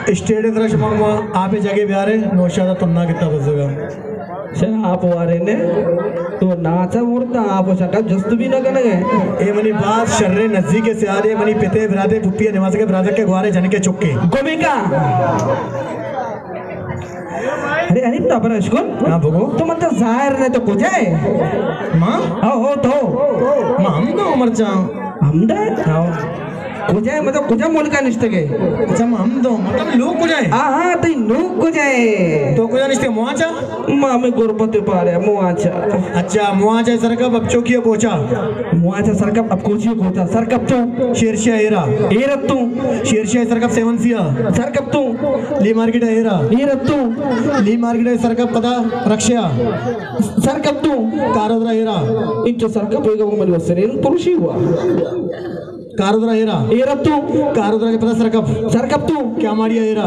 اسٹیڈیم ترا شما ما آپ جگہ بیارے، نوشادہ تنا کتا بزگا۔ شر آپ وارے نے، تو ناچا مرتا آپ شکا جست بھی نہ کنگے۔ اے منی باز شر نزدیک سیادے، منی پتے براتے پپی نماز کے برادر کے گوارے جن کے چکے۔ گوبی کا؟ ارے، ارے، تو برا اشکن۔ ہاں، بگو۔ تو من تو ظاہر نے تو کجا ہے؟ ماں؟ او، ہو تو۔ ماں ہم تو مرچاں۔ ہمدا؟ ہاں۔ کجا ہے؟ مطلب، کجا ملکا نشتگے؟ اچھا، ما ہمدا۔ مطلب، لوگ کجا ہے؟ ہاں، ہاں، تئی لوگ کجا ہے؟ تو کجا نشتے؟ مواچا؟ ما ہمیں غربت پارے، مواچا۔ اچھا، مواچا سرکپ اب چوکی کوچا؟ مواچا سرکپ اب کوچی کوچا۔ سرکپ تو؟ شیرشاہ ایرا۔ ایرت تو؟ شیرشاہ سرکپ سیون سیا۔ سرکپ تو؟ لی مارکیٹ ایرا۔ ایرت تو؟ لی مارکیٹ سرکپ پدا رکشیا۔ سرکپ تو؟ کارودرا ایرا۔ انچو سرکپ ہوئے گا، وہ منی وسرین پروشی ہوا۔ کارودرا ایرا۔ ایرت تو؟ کارودرا کے پدا سرکپ۔ سرکپ تو؟ کیا ماڑیا ایرا۔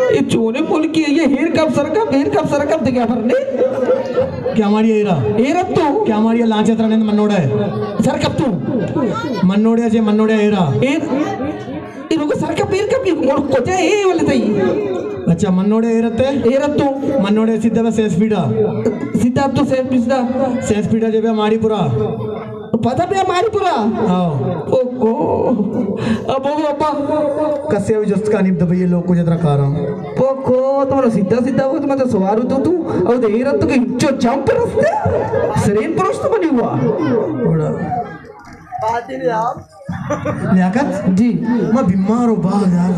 اے چونے ملکی ہے، یہ ہیر کپ سرکپ، ہیر کپ سرکپ دے کیا بھرنے؟ کیا ماڑیا ایرا۔ ایرت تو؟ کیا ماڑیا لانچے ترا نند منوڑا ہے۔ سرکپ تو؟ منوڑیا جے منوڑیا ایرا۔ ایر، اے لوگ سرکپ ایر کپ ملک کجا ہے، اے والے تئی۔ اچھا، منوڑیا ایرت ہے؟ ایرت تو؟ منوڑیا سیدھا بس سیس پیڑا۔ سیدھا تو سیس پیڑا۔ سیس پیڑا جے بیا ماڑی پورا۔ پدا بیا ماری پورا۔ ہاں۔ پوکو۔ ابو ابا۔ کسے بھی جست کا نیم دبئی لوگ کو جترا کارا۔ پوکو، تو سیدھا سیدھا ہو، تو مت سوارو تو تو۔ او دے رت تو کہ انچو جمپ رستے۔ سرین پروش تو بنی ہوا۔ بڑا۔ لیاقت؟ جی۔ ما بیمار ہو باز یار۔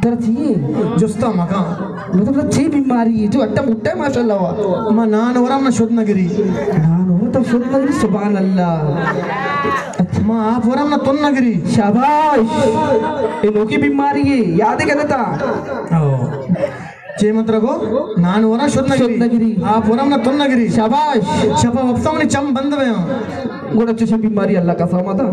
ترا چی؟ جستا مکان۔ مطلب، ترا چی بیماری ہے؟ جو اٹا مٹا ہے، ماشاءاللہ ہوا۔ ما نان ورم نہ شد نگری۔ نان ورم تو شد نگری، سبحان اللہ۔ ما آپ ورم نہ تن نگری۔ شاباش۔ اے نوکی بیماری ہے، یاد ہے کہتا۔ او۔ چے مترا گو؟ نان ورم شد نگری۔ شد نگری۔ آپ ورم نہ تن نگری۔ شاباش۔ شپا وپسا منی چم بند بیاں۔ گوڑا چشم بیماری اللہ قسم آتا۔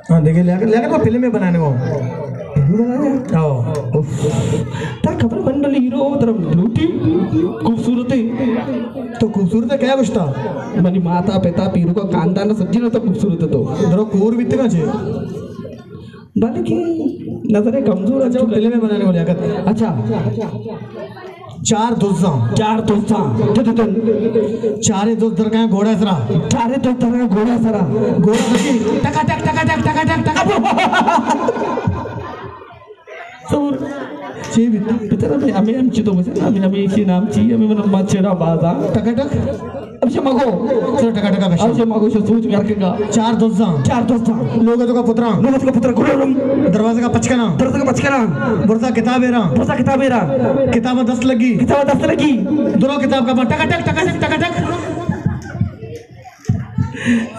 ہاں، دیکھے، لیاقت، لیاقت کو فلمیں بنانے کو۔ فلم بنانے؟ ہاں۔ اف۔ ترا خبر بنڈل ہیرو ترا لوٹی خوبصورت ہے۔ تو خوبصورت ہے، کیا گشتا؟ منی ماتا پتا پیرو کا خاندان سجی نہ تو خوبصورت ہے تو۔ درو کور بیتگا چے۔ بلکہ نظر کمزور ہے۔ اچھا، فلمیں بنانے کو لیاقت۔ اچھا۔ چار دزاں۔ چار دزاں۔ دو دو دو۔ چارے دز درگاں گھوڑا سرا۔ چارے دز درگاں گھوڑا سرا۔ گھوڑا بچی۔ ٹکا ٹک، ٹکا ٹک، ٹکا ٹک، ٹکا۔ سور۔ چی بھی؟ پتر ہمیں، ہمیں ہم چی تو بچے، ہمیں، ہمیں اسی نام چی، ہمیں من مچھڑا بازا۔ ٹکا ٹک۔ اب سے مگو۔ چلو، ٹکا ٹکا کشا۔ اب سے مگو، سے سوچ کر کے گا۔ چار دزاں۔ چار دزاں۔ لوگ تو کا پترا۔ لوگ تو کا پترا، گرو رم۔ دروازے کا پچکنا۔ دروازے کا پچکنا۔ برزا کتاب ایرا۔ برزا کتاب ایرا۔ کتاب دست لگی۔ کتاب دست لگی۔ درو کتاب کا پا، ٹکا ٹک، ٹکا ٹک، ٹکا ٹک۔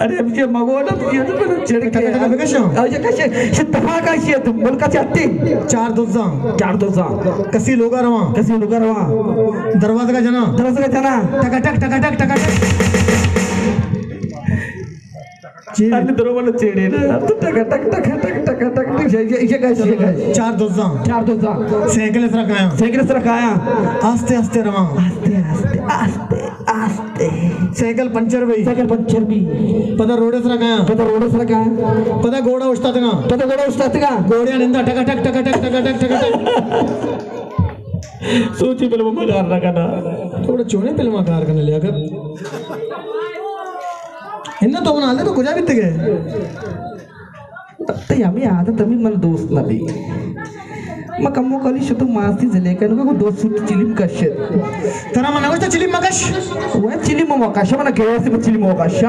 ارے، اب سے مگو نا، یہ تو میرا چڑ ٹکا ٹکا بکشا۔ اب سے کشے، سے دفعہ کا سے تم، ملکا چاہتے۔ چار دزاں۔ چار دزاں۔ کسی لوگا رواں۔ کسی لوگا رواں۔ دروازے کا جنا۔ دروازے کا جنا۔ ٹکا ٹک، ٹکا ٹک، ٹکا ٹک۔ چی؟ ارے درو والا چیڑے نا۔ تو ٹک ٹک ٹک ٹک ٹک ٹک ٹک۔ یہ، یہ، یہ کیسے، یہ کیسے؟ چار دزاں۔ چار دزاں۔ سائیکل سرا کایا۔ سائیکل سرا کایا۔ آستے آستے رواں۔ آستے آستے آستے آستے۔ سائیکل پنچر بھی۔ سائیکل پنچر بھی۔ پتہ روڈ سرا کایا۔ پتہ روڈ سرا کایا۔ پتہ گھوڑا اشتاتگا۔ پتہ گھوڑا اشتاتگا۔ گھوڑیا نندا ٹکا ٹک ٹکا ٹک ٹکا ٹک ٹکا ٹک۔ سوچی فلم مزار نہ کرنا۔ تھوڑا چونے فلم کار کرنے لیا کر۔ انہ تو من حالے تو کجا بیتگے؟ تئی ہمے عادت ہمے من دوست نہ بی۔ ما کمو کلی شتو ماستی زلیکن کو دو سوٹ چلیم کشت۔ ترا من نوشتا چلیم مکش؟ وہ چلیم مکش، من گیس میں چلیم مکش۔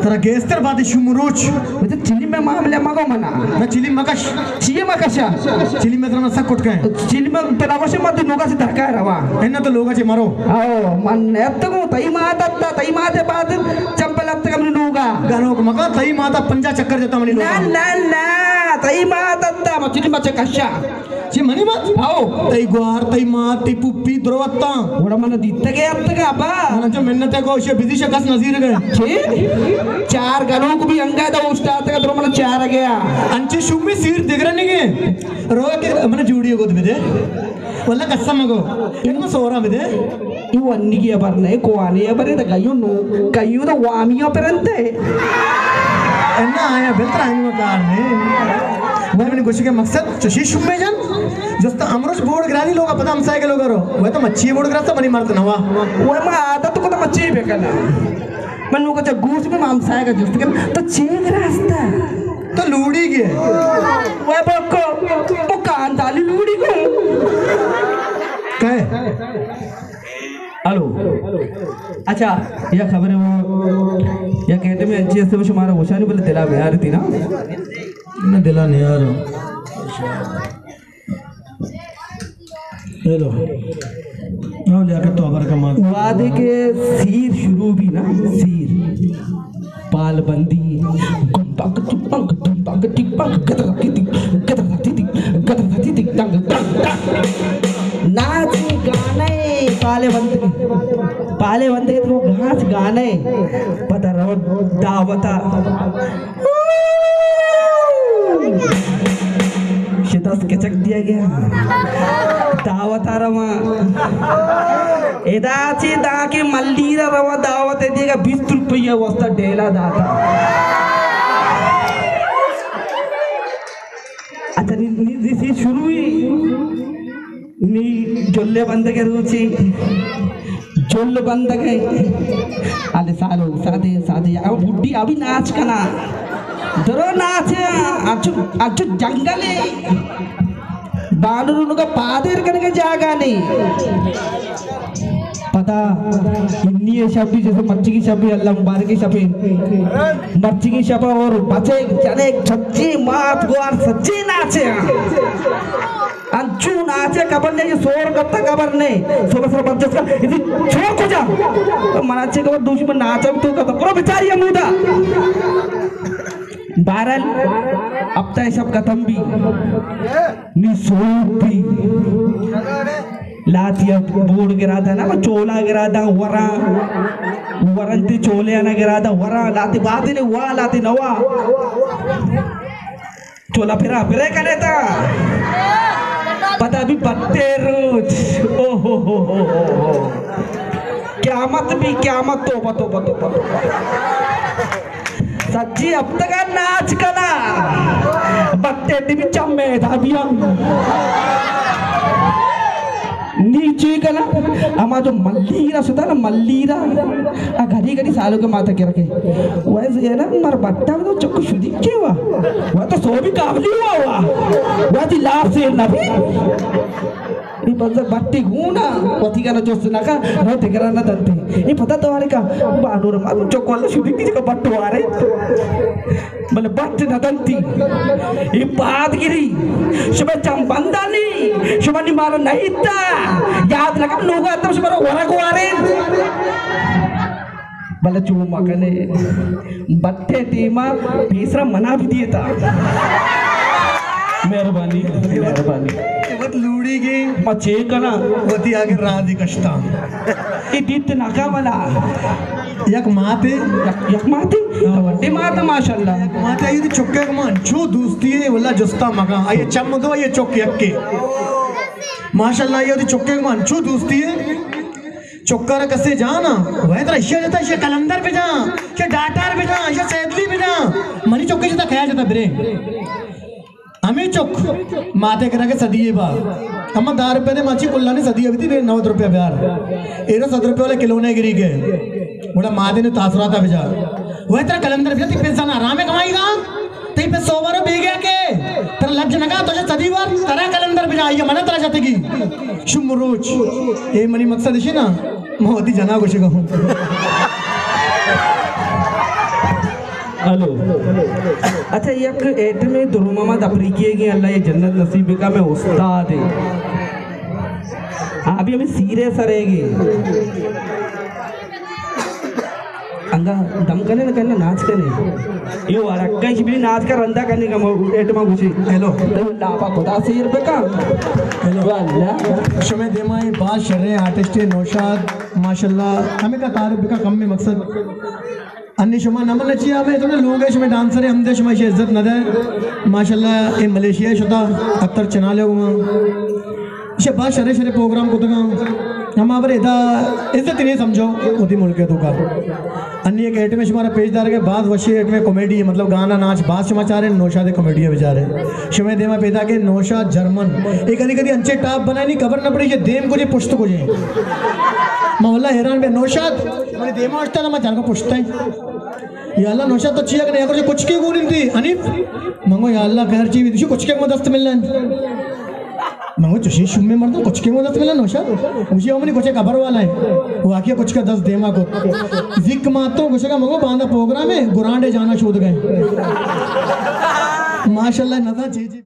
ترا گیس تر بعد شوم روچ۔ مجھے چلیم میں معاملہ مگو منا۔ نہ چلیم مکش۔ چیے مکشا؟ چلیم میں ترا من سک کٹ کہیں۔ چلیم میں ترا وش مت نوگا سے درکار روا۔ انہ تو لوگا چے مرو۔ او، من نیتگو، تئی مات اتا، تئی مات بعد چمپل اتکا منی لوگا۔ گنوک مکا، تئی ماتا پنجاہ چکر جتا منی لوگا۔ نہ، نہ، نہ، تئی مات اتا، مچلی مچ کشا۔ چی منی مات؟ او۔ تئی گوار، تئی مات، تئی پوپی درو اتاں۔ گڑا من دیتگے اتگا با۔ جو منت کو شے بزی شکس نظیر گئے۔ چی؟ چار گنوک بھی انگا دا اوشتاتگا درو من چار گیا۔ انچی شومی سیر دگرا نگے۔ روئے کہ من جوڑی گود بدے۔ واللہ قسم گو۔ ان کو سورا بدے۔ ای ونی کی خبر نہیں، کوانی خبر ہے، تو کئیو نو، کئیو تو وامیو پرنتے۔ انا آیا بلتر آئین کار نہیں۔ میں نے گوشی کے مقصد چشی شومی جن۔ جستا امروز بورڈ گرانی لوگا، پدا ہمسائے کے لوگا رو۔ وہ تو مچھی بورڈ گراستا منی مرد نوا۔ وہ ما عادت کو تو مچھی بے کنا۔ من نو کچھ گوش میں ہمسائے کا جست کن، تو چے گراستا؟ تو لوڑی گے۔ وہ بکو، وہ کاندالی لوڑی کو۔ کہے؟ ہلو۔ اچھا، یا خبر ہے وہ، یا کہتے میں انچی ہستے وہ شمارا ہوشانی بلے دلا میں آ رہی تھی نا۔ نہ دلا نہیں آ رہا۔ ہیلو۔ او لیاقت تو خبر کما۔ وعدے کے سیر شروع بھی نا، سیر۔ پال بندی۔ گم پک ٹک پک، گم پک ٹک پک، گدر ٹک ٹک، گدر ٹک ٹک، گدر ٹک ٹک، ٹنگ ٹنگ ٹنگ۔ ناچ گانے پالے بندے۔ پالے بندے تو گاچ گانے۔ پتہ رو دعوتا۔ شتاس کچک دیا گیا۔ دعوت آ رواں۔ ادا چی دا کہ ملیر ءَ رواں دعوت ءَ دیگا بیست روپیہ واسطہ ڈیلا داتا۔ اچھا، نی، نی، نی سی شروع ہی۔ نی جلے بندگ ءَ روچے، جل بندگ ءَ۔ آلے سالو، سادے، سادے، او بڈی ابھی ناچ کنا۔ درو ناچ، اچو، اچو جنگل ہے۔ بانو رونو کا پادر کرنے کے جاگا نہیں۔ پتا، انی شبی جیسے مرچی کی شبی، اللہ مبارک کی شبی۔ مرچی کی شبا اور بچے، جنے سچی مات گوار سچی ناچے۔ انچو ناچے خبر نہیں، یہ سور کب تک خبر نہیں۔ صبح سر برجس کا، اسی چھوڑ کو جا۔ تو منا چے خبر دوشی میں ناچا بھی تو کتا۔ کرو بیچاری امودا۔ بہرحال، ہفتہ شب ختم بھی۔ نی سوپ بھی۔ لاتی بوڑ گرا دا نا، چولا گرا دا، ورا۔ ورن تے چولے آنا گرا دا، ورا۔ لاتی باتی نے وا، لاتی نوا۔ چولا پھرا، پھرے کنے تا۔ پتا بھی بتے روچ۔ او ہو ہو ہو ہو ہو۔ قیامت بھی قیامت، توبہ، توبہ، توبہ، توبہ۔ سچی اب تک ناچ کنا۔ بتے ٹی بھی چمے دا بیا۔ نی چی کنا؟ اما جو ملیرا ستا نا، ملیرا۔ آ گھڑی گھڑی سالو کے ماتا کر کے۔ ویسے ہے نا، مر بٹا تو چکو شدی کے وا۔ وہ تو سو بھی قابلی ہوا ہوا۔ وہ دی لاپ سے نہ بھی۔ اے بندہ بٹی گونا، وتی کنا جست نہ کا، رو تکرا نہ دنتے۔ اے پتہ تو آرے کا، بانور ما چکو اللہ شدی کی جگہ بٹو آرے۔ بلے بٹ نہ دنتی۔ اے پاد گری۔ شما چم بندانی۔ شما نی مارا نہیں تا۔ یاد نہ کم لوگا تم شما ورگ وارے۔ بلے چو مکنے۔ بٹے ٹیما پیسرا منا بھی دیتا۔ مہربانی، مہربانی۔ وت لوڑی گی۔ ما چے کنا؟ وتی آگے راہ دی کشتا۔ اے دیت ناکا بلا۔ یک ماتے۔ یک، یک ماتے؟ ہاں۔ تو وڈے ماتا ماشاءاللہ۔ یک ماتے آئی دی چکے من چو دوستی ہے، واللہ جستا مگا۔ آئی چم دو، آئی چک یکے۔ ماشاءاللہ، آئی دی چکے من چو دوستی ہے۔ چکارا کسے جانا، وے ترا اشیا جتا، اشیا قلندر بجا، اشیا ڈاکٹر بجا، اشیا سیدلی بجا۔ منی چکے جتا کیا جتا برے۔ ہمیں چک ماتے کرا کے صدیے با۔ اما دہ روپے دے ماچی کلانی صدیے بیتی بے نود روپے بیار۔ ایرو صد روپے والے کلو نے گری کے۔ بڑا ماتے نے تاثرات بجا۔ وے ترا قلندر بجا، تی پیسہ نہ آرام کمائی گا۔ تئی پہ سوبر بیگیا کے ترا لج نگا، تو چہ صدی وار ترا قلندر بجا، آئی من ترا جتگی۔ شم روچ۔ اے منی مقصد اشی نا، ما وتی جنا گوشگا ہوں۔ ہلو۔ اچھا، یک ایٹمے دروما ما دپریکی گے، اللہ یہ جنت نصیب بکا، میں استاد ہے۔ ابھی ہمیں سیرے سرے گے۔ انگا دم کنے نہ کنے، ناچ کنے۔ یو ورکش بھی ناچ کا رندا کنے کا مو-، ایٹما گوشی۔ ہیلو۔ تو لاپا خدا سیر بکا۔ ہیلو۔ واللہ۔ شمے دیما اے باز شریں آرٹسٹ اے نوشاد، ماشاءاللہ۔ ہمیں کا تعارف بکا کم میں مقصد۔ انی شما نہ من چی، ہمیں تو لوگ ہے، شمے ڈانسر ہے، ہم دے شما ایشی عزت نہ دے۔ ماشاءاللہ، اے ملیشیا شتا، اختر چنالے ہوا۔ ایشی باز شرے شرے پروگرام کتگا۔ ہما بر ادا عزت نہیں سمجھو، وتی ملک ہے تو کا۔ انی ایک ایٹم شمارا پیش دار کے، باز وشی ایٹم کامیڈی ہے، مطلب گانا ناچ، باز شما چارے، نوشاد کامیڈی ہے بیچارے۔ شمے دیما پیدا کے نوشاد جرمن۔ اے کدی کدی انچے ٹاپ بنائے نہیں، خبر نہ پڑی کہ دیم کجے پشت کجے۔ ما واللہ حیران بے نوشاد۔ منی دیما اشتا نہ، ما جان کو پشتا ہی۔ یا اللہ نوشاد تو چیا کنے، اگر جو کچھ کے گون انتی، حنیف۔ منگو یا اللہ خیر چی بھی، کچھ کے کو دست ملن۔ منگو چشی شمے مردم کچھ کے کو دست ملن نوشاد۔ مجھے منی کچھ خبر والا ہے۔ واقعی کچھ کا دست دیما کو۔ ذک ماتو کچھ کا منگو باندھا پروگرام ہے، گرانڈے جانا شود گئے۔ ماشاءاللہ نظر چیز۔